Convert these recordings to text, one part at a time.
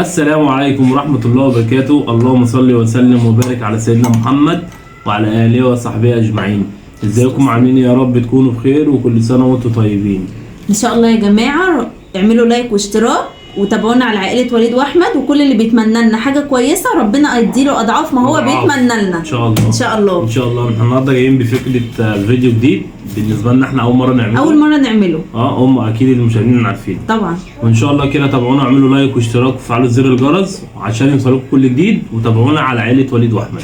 السلام عليكم ورحمة الله وبركاته. اللهم صل وسلم وبارك على سيدنا محمد وعلى آله وصحبه أجمعين. ازيكم عاملين؟ يا رب تكونوا بخير وكل سنة وانتم طيبين. ان شاء الله يا جماعة. اعملوا like واشتراك وتابعونا على عائلة وليد واحمد، وكل اللي بيتمنى لنا حاجة كويسة ربنا يديله اضعاف ما هو أضعاف. بيتمنى لنا ان شاء الله. ان شاء الله. ان شاء الله. احنا النهارده جايين بفكرة فيديو جديد بالنسبة لنا، احنا أول مرة نعمله. اول مرة نعمله. هم أكيد المشاهدين عارفين طبعا. وان شاء الله كده تابعونا، اعملوا like واشتراك وفعلوا زر الجرس عشان يوصلكم كل جديد، وتابعونا على عائلة وليد واحمد.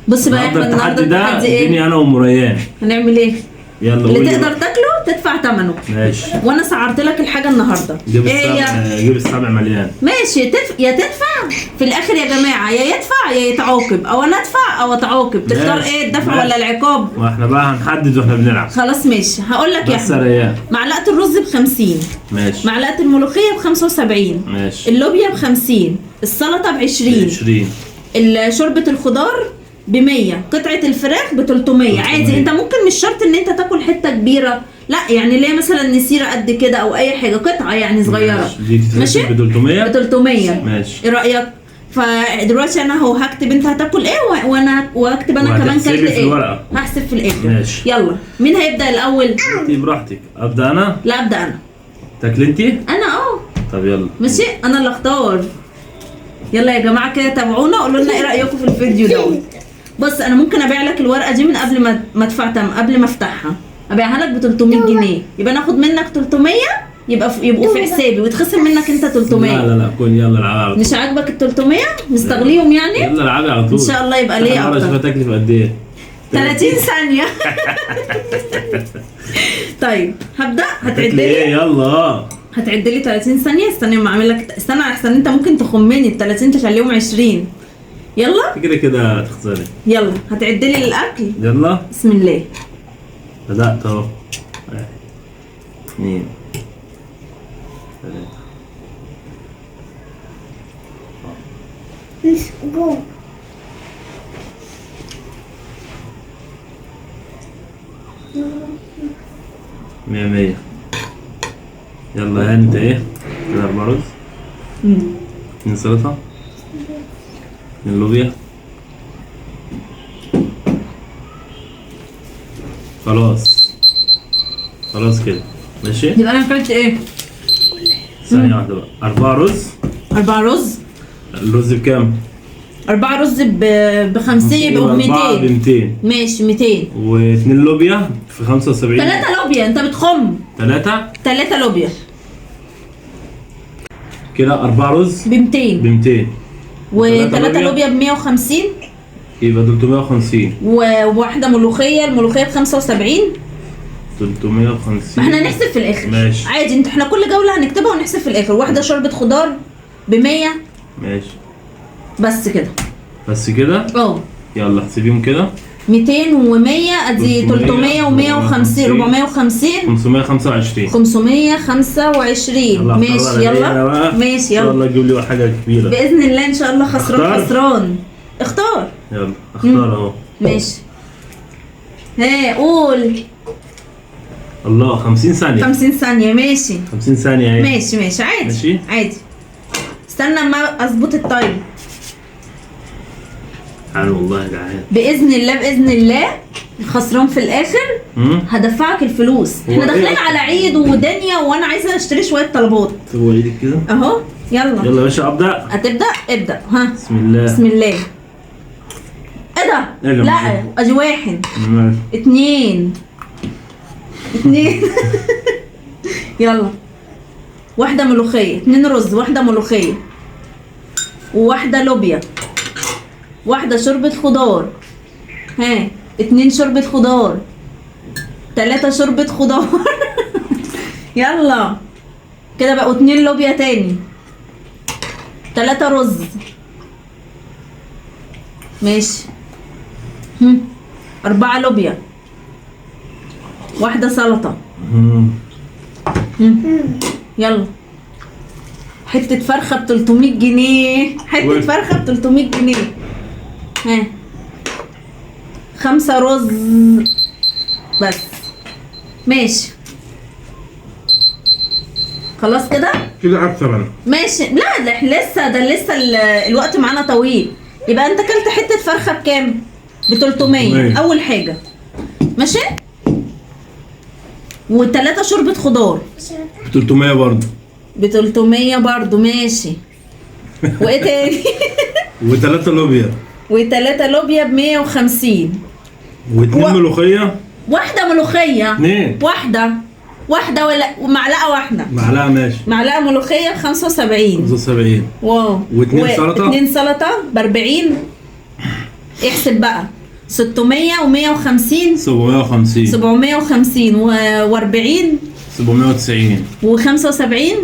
بص بقى يا احمد، النهارده النهارده التحدي ده التحدي ايه؟ بيني انا وام ريان. هنعمل ايه؟ يلا اللي قولي تقدر بقى. تاكله تدفع ثمنه. ماشي. وانا سعرت لك الحاجة النهارده. جيب ايه هي؟ السبع، جيب السبع مليان. ماشي، يا تدفع في الاخر يا جماعة، يا يدفع يا يتعاقب، او انا ادفع او اتعاقب. تختار ماشي. ايه، الدفع ماشي. ولا العقاب؟ واحنا بقى هنحدد واحنا بنلعب. خلاص ماشي، هقول لك يا بس يا احمد. ريان. معلقه الرز ب 50. ماشي. معلقه الملوخية ب 75. ماشي. اللوبيا ب 50. السلطة ب 20. 20. شوربة الخضار ب 100. قطعه الفراخ ب 300. عادي، انت ممكن مش شرط ان انت تاكل حتة كبيرة، لا يعني ليه مثلا نسيرة قد كده او اي حاجة، قطعه يعني صغيرة. ماشي. دي تتحسب ماشي؟ ب 300. ب 300. ماشي. ايه رايك؟ فدلوقتي انا اهو هكتب انت هتاكل ايه وانا واكتب انا كمان وهتحسبي كلت في ايه. الورقة. هحسب في الاخر. ماشي. يلا، مين هيبدا الاول؟ انت براحتك. ابدا انا؟ لا، ابدا انا. تاكلي انت؟ انا اه. طب يلا. ماشي، انا اللي اختار. يلا يا جماعة كده تابعونا، قولوا لنا ايه رايكم في الفيديو دوت. بص، انا ممكن ابيع لك الورقة دي من قبل ما ادفع تم، قبل ما افتحها ابيعها لك ب 300 جنيه، يبقى ناخد منك 300، يبقى يبقوا في حسابي ويتخصم منك انت 300. لا لا لا، كل يلا العبي على طول. مش عاجبك ال 300؟ مستغليهم يعني؟ يلا العبي على طول. ان شاء الله يبقى ليه انا اكتر. اشوف هتاكلي في قد ايه. 30 ثانية. طيب هبدأ. هتعد هتاكلي ايه؟ لي؟ يلا. هتعد لي 30 ثانية؟ استنى ما اعمل لك، استنى احسن انت ممكن تخمني ال 30 تخليهم 20. يلا. كده كده هتخسري. يلا، هتعد لي الاكل؟ يلا. بسم الله. بدأت اهو. 1 2 3. Let's go. مية مية. يلا ها، انت ايه؟ كده أربع رز، اتنين سلطة، اتنين لوبيا. خلاص خلاص كده ماشي. يبقى انا اكلت ايه؟ ثانية واحدة بقى. أربعة رز. أربعة رز. الرز بكام؟ أربعة رز ب 50، يبقوا ب أربعة ب 200. 200. ماشي، 200. واتنين لوبيا في 75. ثلاثة لوبيا، انت بتخم. تلاتة. ثلاثة لوبيا. كده أربعة رز ب 200. ب 200. وثلاثة لوبيا. لوبيا ب 150. يبقى 350. وواحدة ملوخية، الملوخية ب 75. 350. ما احنا هنحسب في الاخر. ماشي. عادي، انت احنا كل جولة هنكتبها ونحسب في الاخر. واحدة شوربة خضار ب 100. ماشي. بس كده. بس كده؟ اه. يلا احسبيهم كده. 200 و100 ادي 300 و150، 450. 525. 525. يلا. ماشي يلا. ماشي ان شاء يلا. الله تجيب لي حاجة كبيرة. باذن الله، ان شاء الله خسران. اختار. خسران. اختار. يلا اختار اهو. ماشي، ها قول. الله، 50 ثانية. 50 ثانية، ماشي. 50 ثانية اهي. ماشي ماشي، عادي. ماشي. عادي، استنى ما اظبط ال time. تعال والله جعان. باذن الله، باذن الله خسران في الاخر. هدفعك الفلوس. هو احنا إيه داخلين أصلاً؟ على عيد ودنيا، وانا عايزه اشتري شوية طلبات. هو ايدك كده. اهو، يلا. يلا يا باشا ابدا. هتبدا؟ ابدا، ها. بسم الله. بسم الله. ايه ده؟ إيه يا جماعة؟ لا، ادي واحد. ماشي. اتنين، اتنين. يلا، واحدة ملوخية، اتنين رز، واحدة ملوخية، وواحدة لوبيا، واحدة شوربة خضار، ها، اتنين شوربة خضار، تلاتة شوربة خضار. يلا كده بقوا اتنين لوبيا تاني، تلاتة رز. ماشي. أربعة لوبيا، واحدة سلطة. يلا، حتة فرخة ب 300 جنيه، حتة فرخة ب 300 جنيه. ها، خمسة رز بس. ماشي. خلاص كده؟ كده اكتر انا. ماشي. لا ده لسه، ده لسه الوقت معانا طويل. يبقى انت اكلت حتة فرخة بكام؟ ب 300 اول حاجة. ماشي؟ وثلاثة شوربة خضار ب 300 برضه. ب 300 برضه. ماشي. وايه تاني؟ وثلاثة لوبيا. وثلاثة لوبيا ب 150. واثنين ملوخية. واحدة ملوخية. اثنين. واحدة ولا معلقه واحدة؟ معلقه. ماشي. معلقه ملوخية ب 75. 75. واو. واثنين سلطة. اثنين سلطة ب 40. احسب بقى 600 و150. 750. 750 و40. 790. و75.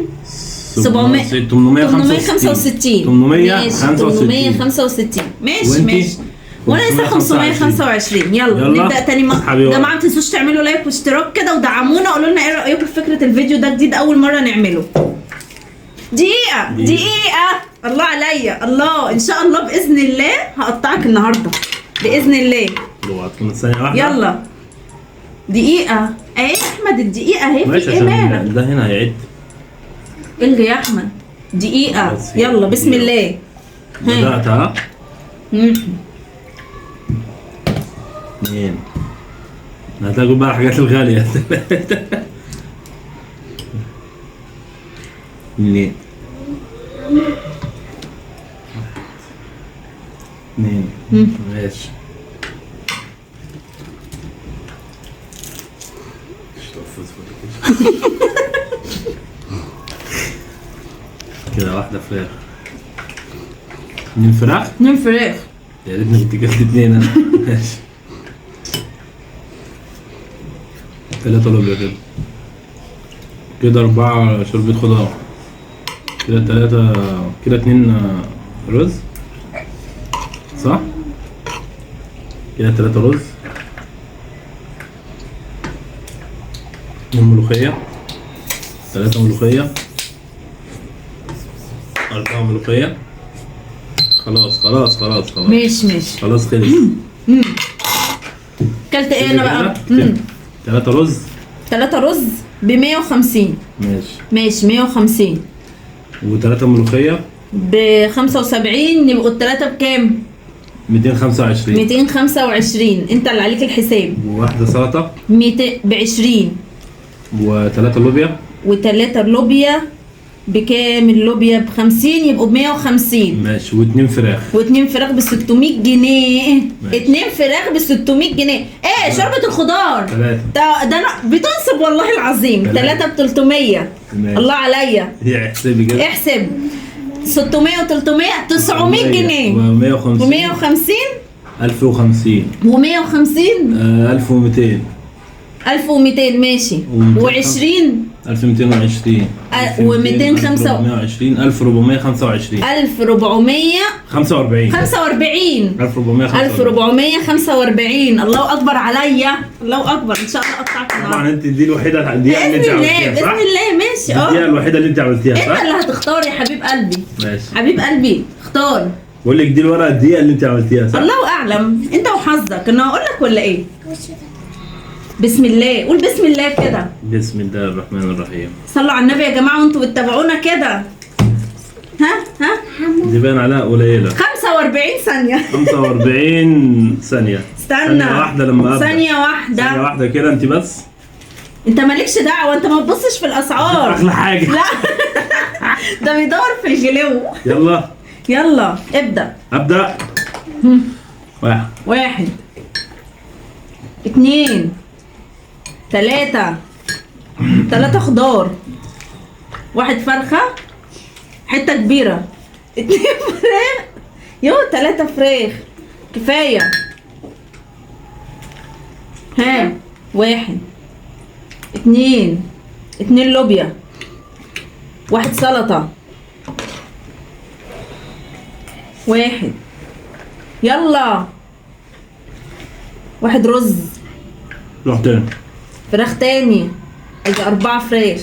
700. 865. 865. ماشي ماشي. وانا لسه 525. يلا نبدا تاني. يا جماعة ما تنسوش تعملوا لايك واشتراك كده ودعمونا، قولوا لنا ايه رايكم في فكرة الفيديو ده، جديد اول مرة نعمله. دقيقة دقيقة. الله عليا، الله. ان شاء الله باذن الله هقطعك النهارده باذن الله. ثانية واحدة. يلا دقيقة اهي يا احمد، الدقيقة اهي. في ايه مالك؟ ده هنا هيعد. الغي يا احمد. دقيقة. يلا بسم الله. بدات. ها اثنين. هتاكل بقى الحاجات الغالية. اثنين. اثنين. ماشي. كده واحدة فراخ. اثنين فراخ؟ اثنين فراخ. يا ريتني كنت جبت اثنين انا. ماشي. ثلاثة لوبيا كده. كده أربعة شوربة خضار. كده ثلاثة، كده اتنين رز. صح؟ كده ثلاثة رز. اتنين ملوخية. ثلاثة ملوخية. أربعة ملوخية. خلاص خلاص خلاص خلاص. ماشي ماشي. خلاص خلص. كلت ايه أنا بقى؟ ثلاثة رز. ثلاثة رز ب 150. ماشي ماشي. 150. وثلاثة ملوخية ب 75. يبقوا الثلاثة بكام؟ 225. 225. انت اللي عليك الحساب. وواحدة سلطة 200 ب 20. وثلاثة لوبيا. وثلاثة لوبيا بكام؟ اللوبيا ب 50، يبقوا ب 150. ماشي. واثنين فراخ. واثنين فراخ ب 600 جنيه. اثنين فراخ ب 600 جنيه. ايه شوربة الخضار؟ ثلاثة. ده انا بتنصب والله العظيم. ثلاثة ب 300. الله عليا. احسبي كده. احسب 600 و300 900 جنيه. و150. و150. 1050. و150. 1200. 1200. ماشي. و20. 1220. و225. 1425. 1445. 45. 1445. الله اكبر عليا، الله اكبر. ان شاء الله اقطعك النهارده. طبعا انت دي الوحيدة دي اللي انت عملتيها صح؟ باذن الله. ماشي. دي الوحيدة اللي انت عملتيها صح؟ انت اللي هتختار يا حبيب قلبي. ماشي حبيب قلبي اختار. بقول لك دي الورقة الدقيقة اللي انت عملتيها صح؟ الله اعلم، انت وحظك. انا هقول لك ولا ايه؟ بسم الله. قول بسم الله كده. بسم الله الرحمن الرحيم. صلوا على النبي يا جماعة وانتوا بتتابعونا كده. ها ها دي باين عليها قليله. 45 ثانية. 45 ثانية. استنى ثانية واحدة لما ابدا. ثانية واحدة. ثانية واحدة كده انت بس. انت مالكش دعوه، انت ما تبصش في الاسعار. اغلى حاجة. لا ده بيدور في الجلو. يلا يلا ابدا. ابدا. واحد. واحد، اتنين، تلاتة، تلاتة خضار، واحد فرخة حتة كبيرة، اتنين فراخ، يو تلاتة فراخ كفاية. ها، واحد، اتنين، اتنين لوبيا، واحد سلطة، واحد، يلا، واحد رز، روح تاني، فراخ تاني، ادي 4 فراخ،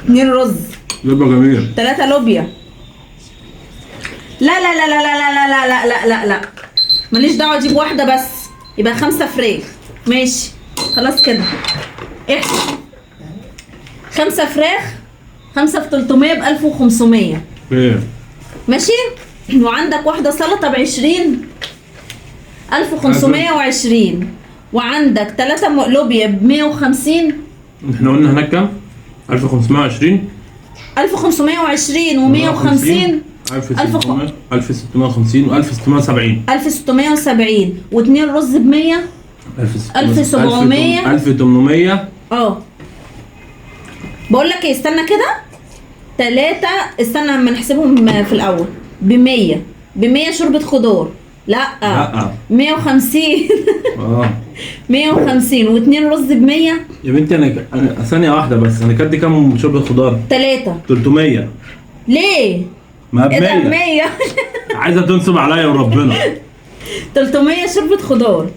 2 رز، يبقى جميل، 3 لوبيا. لا لا لا لا لا لا لا لا لا لا لا، ماليش دعوه، اجيب واحدة بس، يبقى 5 فراخ. ماشي خلاص كده. احسب 5 فراخ، 5 في 300 ب 1500. ايه ماشي. وعندك واحدة سلطة ب 20، 1520. وعندك 3 لوبيا ب 150. احنا قلنا هناك كام؟ 1520، 1520 و150، 1600، 1650 و1670، 1670، واثنين رز ب 100، 1700، 1800. بقول لك ايه، استنى كده، 3، استنى اما نحسبهم في الاول. ب 100، ب 100 شوربة خضار. لا 150. 150 واثنين رز ب 100. يا بنتي انا ثانية واحدة بس، انا كدي كام شوربة خضار؟ 3. 300. ليه؟ ما ب 100. 100. عايزة تنصب عليا وربنا. 300 شوربة خضار،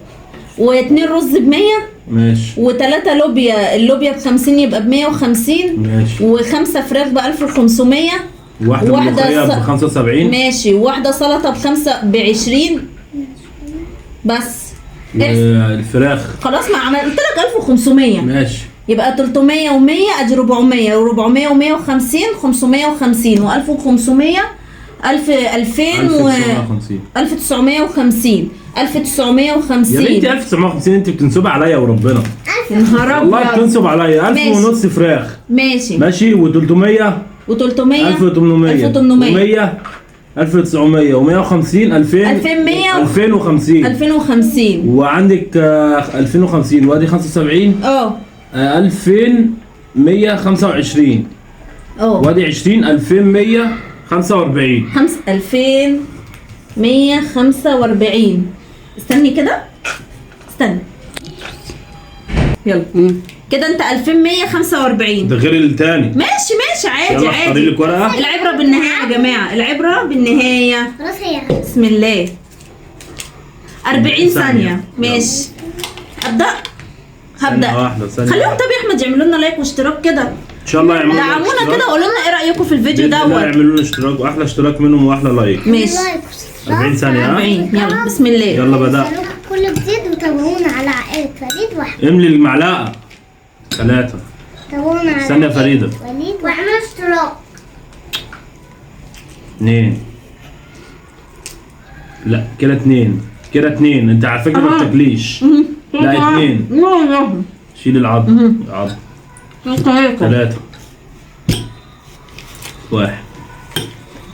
واثنين رز ب 100. ماشي. و3 لوبيا، اللوبيا ب 50 يبقى ب 150. ماشي. و5 فراخ ب 1500. واحدة ملوخية ب 75. ماشي. وواحدة سلطة ب 20 بس. الفراخ خلاص، ما عملت لك 1500. ماشي. يبقى 300 و100 ادي 400، و400 و150، 550، و1500، 1000، 2000 و 1950، 1950. يا بنتي 1950 انت بتنسبي عليا وربنا. يا نهار ابيض، والله بتنسب عليا. 1000 ونص فراخ. ماشي ماشي. و300 و300، 1800، 1800، 100، 1900 و150، 2000، 2100، 2050، 2050. وعندك 2050 وادي 75. 2125. وادي 20، 2145. 2145. استني كده، استني، يلا كده انت 2145. ده غير التاني. ماشي ماشي، عادي عادي. لك ورقة. العبرة بالنهاية يا جماعة، العبرة بالنهاية. خلاص هي. بسم الله. 40 ثانية. ماشي. ابدأ. هبدأ. خليهم. طب يا احمد يعملوا لنا like واشتراك كده ان شاء الله. يعملوا دعمونا كده وقولوا لنا ايه رأيكم في الفيديو دوت. يعملوا لنا اشتراك، واحلى اشتراك منهم واحلى like. ماشي. 40 ثانية. 40. يلا بسم الله. يلا بدأ. كل جديد وتابعونا على عائلة فريد واحمد. املي المعلقة. 3. تابعونا على استنى يا فريدة. وليد واعملوا اشتراك. 2. لا كده 2، كده 2. انت على فكرة ما بتاكليش. لا 2. شيل العظم. العظم. 3 1.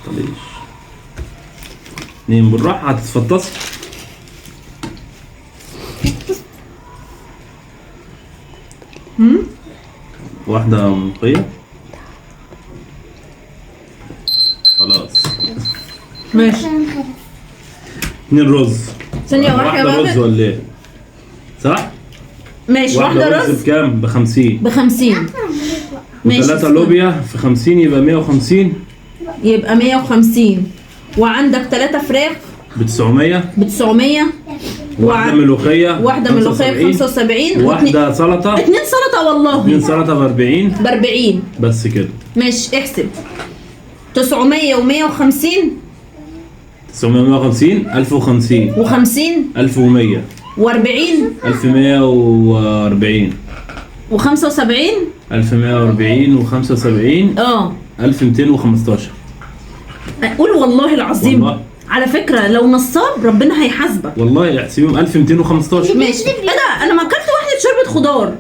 طليش. 2. بالراحة هتتفطسي. واحدة ملوخية. خلاص. ماشي. 2 رز. ثانية واحدة. رز ولا ايه؟ صح؟ ماشي. واحدة رز بكام؟ ب 50. ب 50. ماشي. 3 لوبيا في 50 يبقى 150. يبقى 150. وعندك 3 فراخ ب 900. ب 900. واحدة ملوخية. واحدة ملوخية ب 75. واحدة سلطة. 2 سلطة والله. 2 سلطة ب 40. ب 40 بس كده. ماشي. احسب. 900 و150. 950، 1050 و50، 1100 و40، 1140 و75، 1140 و75، 1215. قول والله العظيم. والله. على فكرة لو نصاب ربنا هيحاسبك والله. احسبيهم 1215. ماشي. ايه ده، انا ما اكلت واحدة شوربة خضار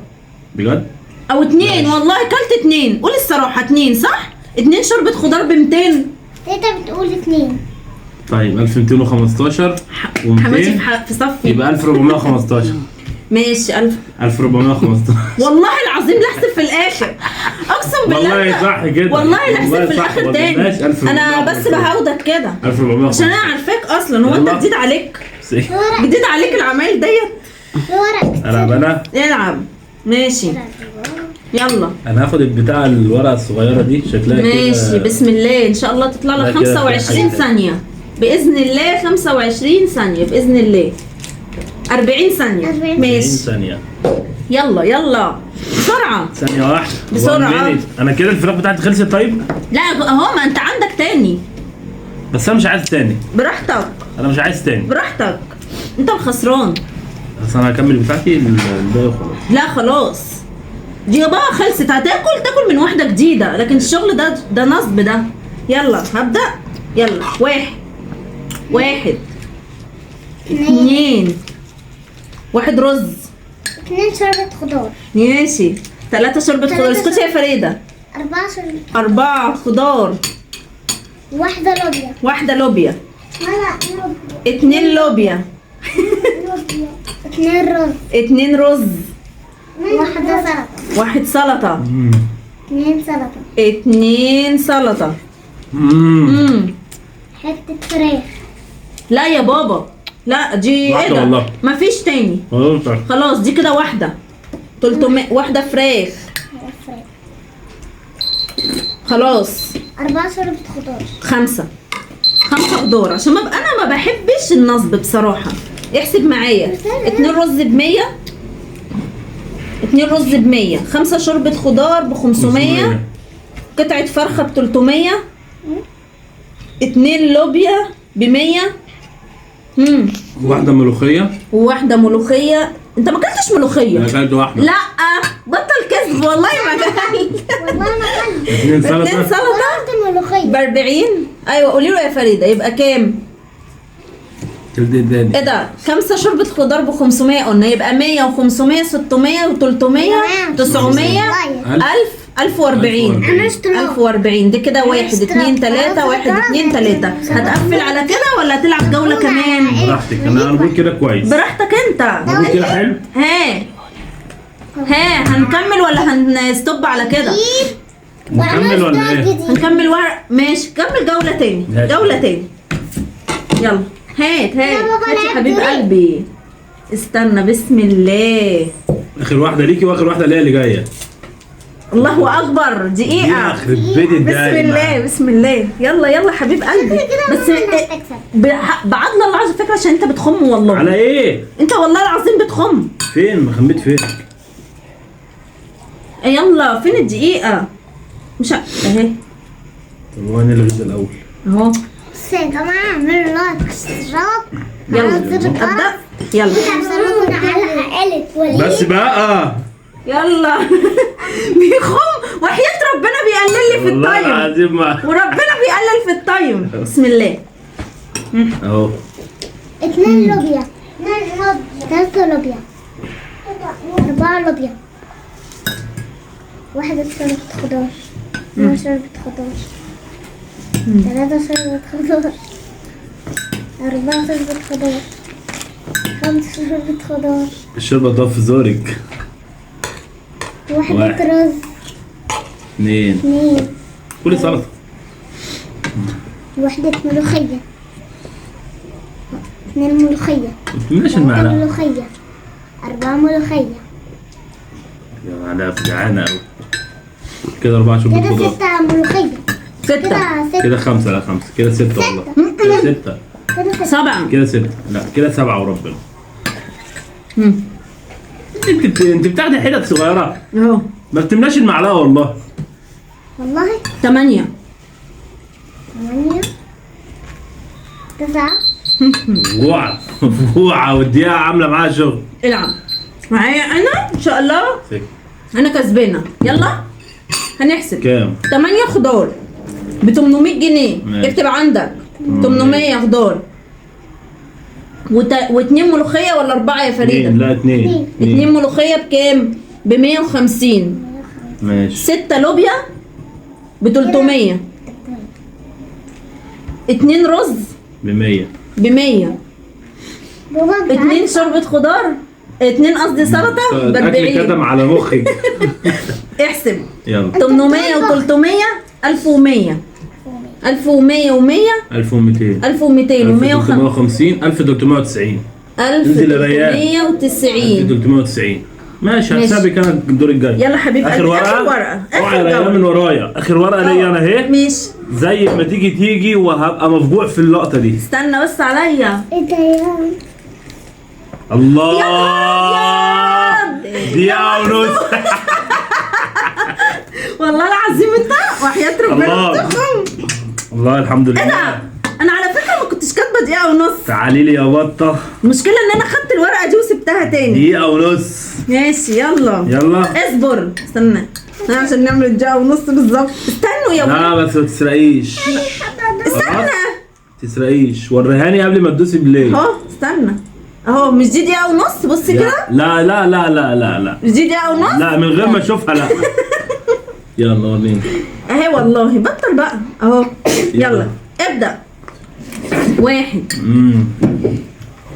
بجد؟ او 2. والله اكلت 2. قول الصراحة 2 صح؟ 2 شوربة خضار ب 200. انت بتقول 2. طيب 1215 و200. حماتي في صفي. يبقى 1415. ماشي. 1415. والله العظيم لا احسب في الاخر، اقسم بالله. والله صح كده. والله لا احسب في الاخر تاني. انا بس بهودك كده 1415 عشان انا عارفاك اصلا. هو انت جديد عليك، جديد عليك العمايل ديت. العب انا. العب. ماشي يلا. انا هاخد البتاع الورقة الصغيرة دي شكلها كده. ماشي بسم الله. ان شاء الله تطلع لك 25 ثانية باذن الله. 25 ثانية باذن الله. 40 ثانية. ماشي. 40 ثانية. يلا يلا بسرعة. ثانية واحدة بسرعة. انا كده الفراخ بتاعتي خلصت. طيب لا اهو، ما انت عندك تاني. بس انا مش عايز تاني. براحتك. انا مش عايز تاني. براحتك، انت الخسران. بس انا هكمل بتاعتي الباقي وخلاص. لا خلاص. دي يا بابا خلصت، هتاكل تاكل من واحدة جديدة، لكن الشغل ده نصب ده. يلا هبدا. يلا 1 1 2 1 رز، 2 شوربة خضار، ماشي، 3 شوربة خضار. اسكتي يا فريدة. 4 شوربة، 4 خضار، 1 لوبيا، 1 لوبيا، 2 لوبيا، 2 رز، 2 رز، 1 سلطة، 1 سلطة، 2 سلطة، 2 سلطة، حتة فراخ. لا يا بابا لا، دي ايه ده؟ مفيش تاني خلاص، دي كده واحدة 300، واحدة فراخ خلاص. 4 شوربة خضار، 5 خضار، عشان ما انا ما بحبش النصب بصراحة. احسب معايا، 2 رز ب100، 2 رز ب100، 5 شوربة خضار ب500، قطعة فرخة ب300، 2 لوبيا ب100، واحدة ملوخية، وواحدة ملوخية. انت ما اكلتش ملوخية؟ انا اكلت واحدة. لا بطل كذب والله ما اكلت. والله ما اكلت. 2 سلطة، 2 سلطة ملوخية ب40. ايوه قولي له يا فريدة يبقى كام؟ ايه ده؟ 5 شوربة خضار ب500 قلنا، يبقى 100 و500 600 و300 900 1000 1040. 1040 دي كده 1 2 3 1 2 3. هتقفل على كده ولا هتلعب جولة كمان؟ براحتك، انا بقول كده كويس. براحتك انت. بقول كده حلو. ها ها هنكمل ولا هنستوب على كده؟ نكمل ولا ايه؟ هنكمل ورق. ماشي كمل جولة تاني، جولة تاني. يلا هات هات هات يا حبيب قلبي. استنى بسم الله. اخر واحدة ليكي واخر واحدة ليا اللي جاية. الله اكبر، دقيقة. بسم الله بسم الله. يلا يلا حبيب قلبي. بس بعدل الله على فكرة، عشان انت بتخم والله. على ايه؟ انت والله العظيم بتخم. فين؟ ما خميت فين؟ يلا فين الدقيقة؟ مش اهي. طب هو انا اللي غدا الاول اهو. بس يا جماعة اعملوا like واشتراك. يلا ابدأ. يلا بس بقى. يلا بيخم وحياة ربنا بيقلل لي في ال time. العظيم وربنا بيقلل في ال time. بسم الله اهو. 2 لوبيا، 3 لوبيا، 4 لوبيا، 1 شوربة خضار، 2 شوربة خضار، 3 شوربة خضار، 4 شوربة خضار، 5 شوربة خضار. الشوربة تقف في زورك. 1 رز، 2 كل سلطة، 1 ملوخية، 2 ملوخية، ماشي المعلقة، ملوخية، 4 ملوخية. يا معلقة جعانة أوي كده. 4 شوربة خضار، كده 6 ملوخية، 6 كده 5. لا 5 كده 6 والله، كده 6 كده 7 كده 6. لا كده 7 وربنا. انت بتاخدي حتت صغيرة اهو، ما بتملاش المعلقة والله. والله 8 8 9. مفجوعة مفجوعة، والدقيقة عاملة معاها شغل. العب معايا أنا إن شاء الله أنا كسبانة. يلا هنحسب كام؟ 8 خضار ب 800 جنيه. اكتب عندك 800 خضار و2 ملوخية ولا 4 يا فريدة؟ لا 2. 2 ملوخية بكام؟ ب 150. ماشي. 6 لوبيا ب 300. 2 رز ب 100. ب 100. 2 شوربة خضار، 2 قصدي سلطة ب 40. الاكل كتم على مخك. احسب. يلا 800 و300 1100. 1100 و100 1200. 1200 و150 1390. 1390. 1390. ماشي، هحسابك انا الدور الجاي. يلا حبيب اخر ورقة، اخر ورقة، اخر ورقة من ورايا، اخر ورقة ليا انا اهي. ماشي، زي ما تيجي تيجي، وهبقى مفجوع في اللقطة دي. استنى بس عليا. ايه ده يا الله، دقيقة ونص. والله العظيم انت وحياة ربنا بتخم. والله الحمد لله. ايه ده؟ انا على فكرة ما كنتش كاتبه دقيقة ونص. تعالي لي يا بطه. المشكلة ان انا خدت الورقة دي وسبتها تاني. دقيقة ونص. ماشي يلا يلا اصبر استنى عشان نعمل الدقيقة ونص بالظبط. استنوا يا لا بس ما تسرقيش. استنى تسرقيش، وريهاني قبل ما تدوسي play. اهو استنى اهو، مش دي دقيقة ونص؟ بصي كده. لا لا لا لا لا لا مش دي دقيقة ونص؟ لا من غير ما اشوفها. لا يلا وريني. اهي والله بطل بقى اهو. يلا ابدأ. 1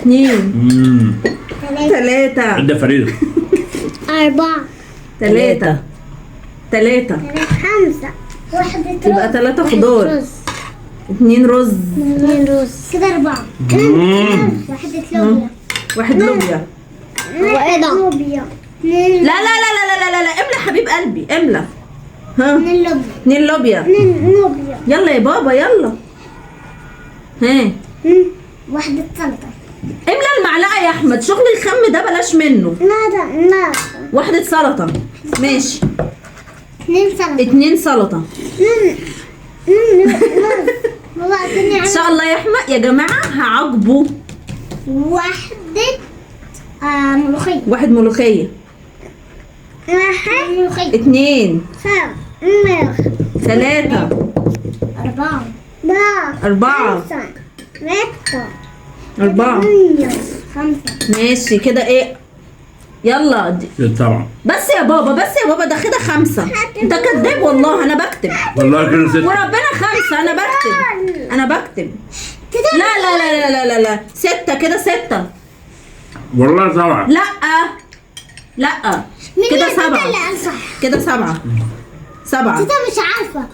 2 3 عدة فريدة. 4 3 3 5 1 رز، يبقى 3 خضار، 2 رز، 2 رز كده 4، 1 لوبيا، 1 لوبيا، 1 لوبيا. لا لا لا لا لا لا املى حبيب قلبي املى. ها 2 لوبيا، 2 لوبيا، 2 لوبيا. يلا يا بابا يلا. ها 1 سلطة. املى المعلقة يا أحمد، شغل الخم ده بلاش منه. لا لا. 1 سلطة ماشي. 2 سلطة، 2 سلطة. 2 إن شاء الله يا أحمد. يا جماعة هعاقبه. 1 ملوخية، 1 ملوخية، 1 ملوخية، 2 3 3 4 4 5 6 4 5. ماشي كده. ايه يلا طبعا. بس يا بابا، بس يا بابا، ده كده 5. انت كداب والله. انا بكتب والله كده 6 وربنا 5. انا بكتب، انا بكتب. لا لا لا لا لا لا 6 كده 6 والله 7. لا لا كده 7، كده 7 7. كده مش عارفة،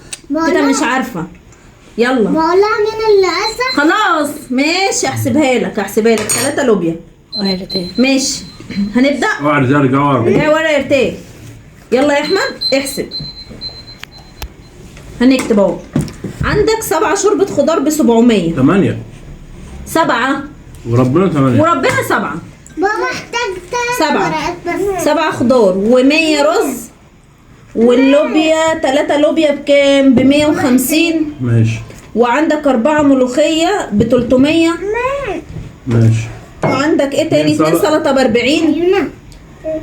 كده مش عارفة. يلا بقولها مين اللي أصح. خلاص ماشي احسبها لك، احسبها لك. 3 لوبيا ماشي. هنبدأ. اوعى ترجع ورا، ارجع ورا يا ارتاح. يلا يا احمد احسب. هنكتب اهو. عندك 7 شوربة خضار ب 700. 8 7 وربنا 8 وربنا 7. بابا احتاج 3 ورقات بس. 7 خضار و100 رز، واللوبيا 3 لوبيا بكام؟ ب 150. ماشي. وعندك 4 ملوخية ب 300. ماشي. وعندك ايه تاني؟ 2 سلطة ب 40.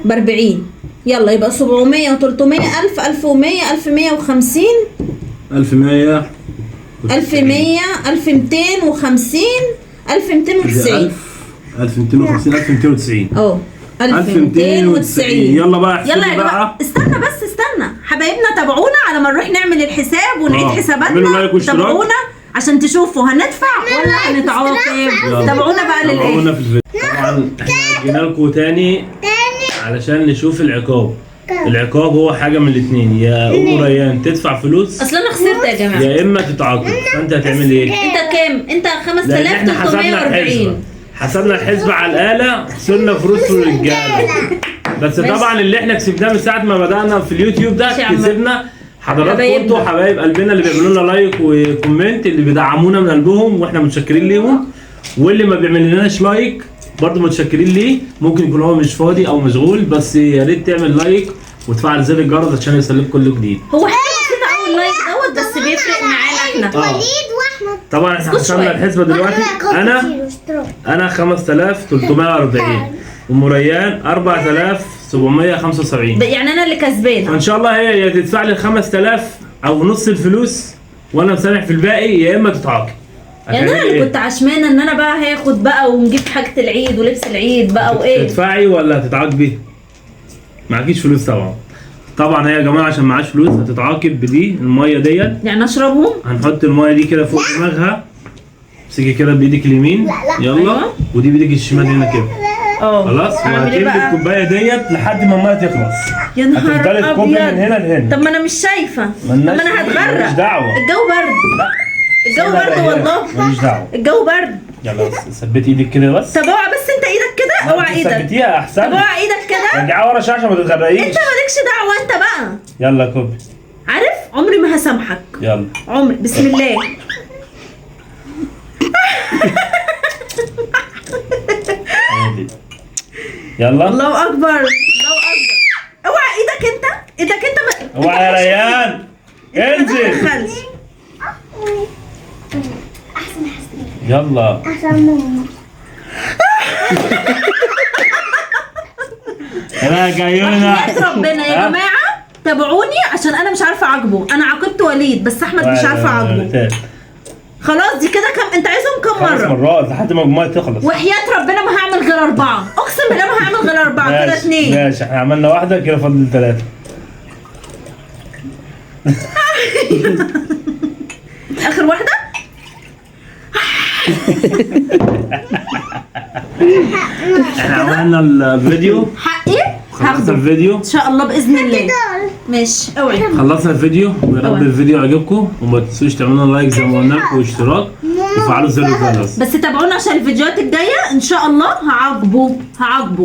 ب 40. يلا يبقى 700 و 300 1000 1100 1150 1100 1100 1250 1290 1250 1290. اه 1290. يلا بقى احسبي. يلا يا جماعة استنى بس استنى حبايبنا، تابعونا على ما نروح نعمل الحساب ونعيد حساباتنا. تابعونا عشان تشوفوا هندفع ولا هنتعاقب. تابعونا بقى للاخر. تابعونا في الفيديو. طبعا احنا جينا لكم تاني علشان نشوف العقاب. العقاب هو حاجة من الاثنين، يا ام ريان تدفع فلوس، اصل انا خسرت يا جماعة، يا اما تتعاقب. فانت هتعمل ايه؟ انت كام؟ انت 5340. حسبنا الحسبة على الآلة، خسرنا فلوس الرجالة. بس طبعا اللي احنا كسبناه من ساعة ما بدأنا في اليوتيوب ده كسبنا حضراتكم انتوا حبايب قلبنا اللي بيعملوا لنا like و comment، اللي بيدعمونا من قلبهم واحنا متشكرين ليهم، واللي ما بيعملناش like برضه متشكرين ليه. ممكن يكون هو مش فاضي او مشغول، بس يا ريت تعمل like وتفعل زر الجرس عشان يوصلك كل جديد. هو حاجة بسيطة قوي ال like دوت، بس بيفرق معانا احنا. وليد واحمد. طبعا احنا حسبنا الحسبة دلوقتي. انا 5340 ام ريان 4775. يعني انا اللي كسبانه. فان شاء الله هي يا تدفع لي 5000 او نص الفلوس وانا مسامح في الباقي، يا اما تتعاقب. يعني انا اللي كنت عشمانه ان انا بقى هاخد بقى ونجيب حاجة العيد ولبس العيد بقى وايه. تدفعي ولا هتتعاقبي؟ معكيش فلوس طبعا. طبعا هي يا جماعة عشان معاش فلوس هتتعاقب بدي المية ديت. يعني اشربهم؟ هنحط المية دي كده فوق دماغها. امسكي كده بايدك اليمين. يلا. أيوة. ودي بايدك الشمال هنا كده. خلاص. وهتملي الكوباية ديت لحد ما المية تخلص. يا نهار ابيض، هتفضلي تكبي من هنا لهنا. طب ما انا مش شايفه. طب ما انا هتغرق. ماليش دعوه، الجو برد. لا الجو برد والله. ماليش دعوه، الجو برد. يلا ثبتي ايدك كده بس. طب اوعى بس انت ايدك كده، اوعى ايدك. ثبتيها احسن. طب اوعى ايدك كده. رجعها ورا شوية عشان ما تتغرقيش. انت مالكش دعوه انت بقى. يلا كوبي. عارف عمري ما هسامحك. يلا عمري. بسم الله. يلا. الله اكبر، الله اكبر. اوعى ايدك انت، ايدك انت. اوعى يا ريان، انزل. احسن احسن. يلا احسن ماما. راجعونا. وحياة ربنا يا جماعة تابعوني عشان انا مش عارفه اعاقبه. انا عاقبت وليد بس احمد مش عارفه اعاقبه. خلاص دي كده كم؟ انت عايزهم كم خمس مرة؟ مرات لحد ما المية تخلص. وحياة ربنا ما هعمل غير 4، اقسم بالله ما هعمل غير 4. كده ماشي، 2. ماشي، احنا عملنا واحدة كده، فاضل 3. اخر واحدة. احنا عملنا الفيديو، حقي خلصنا هاخده الفيديو ان شاء الله باذن الله. ماشي، اوعي. خلصنا الفيديو، ويا رب أوعي. الفيديو عجبكم، وما تنسوش تعملوا like زي ما قلنا لكم، واشتراك، وفعلوا زر الجرس. بس تابعونا عشان الفيديوهات الجاية ان شاء الله هعاقبه.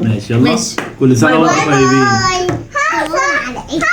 ماشي، يلا. ماشي، كل سنة bye وانتم bye. طيبين. bye.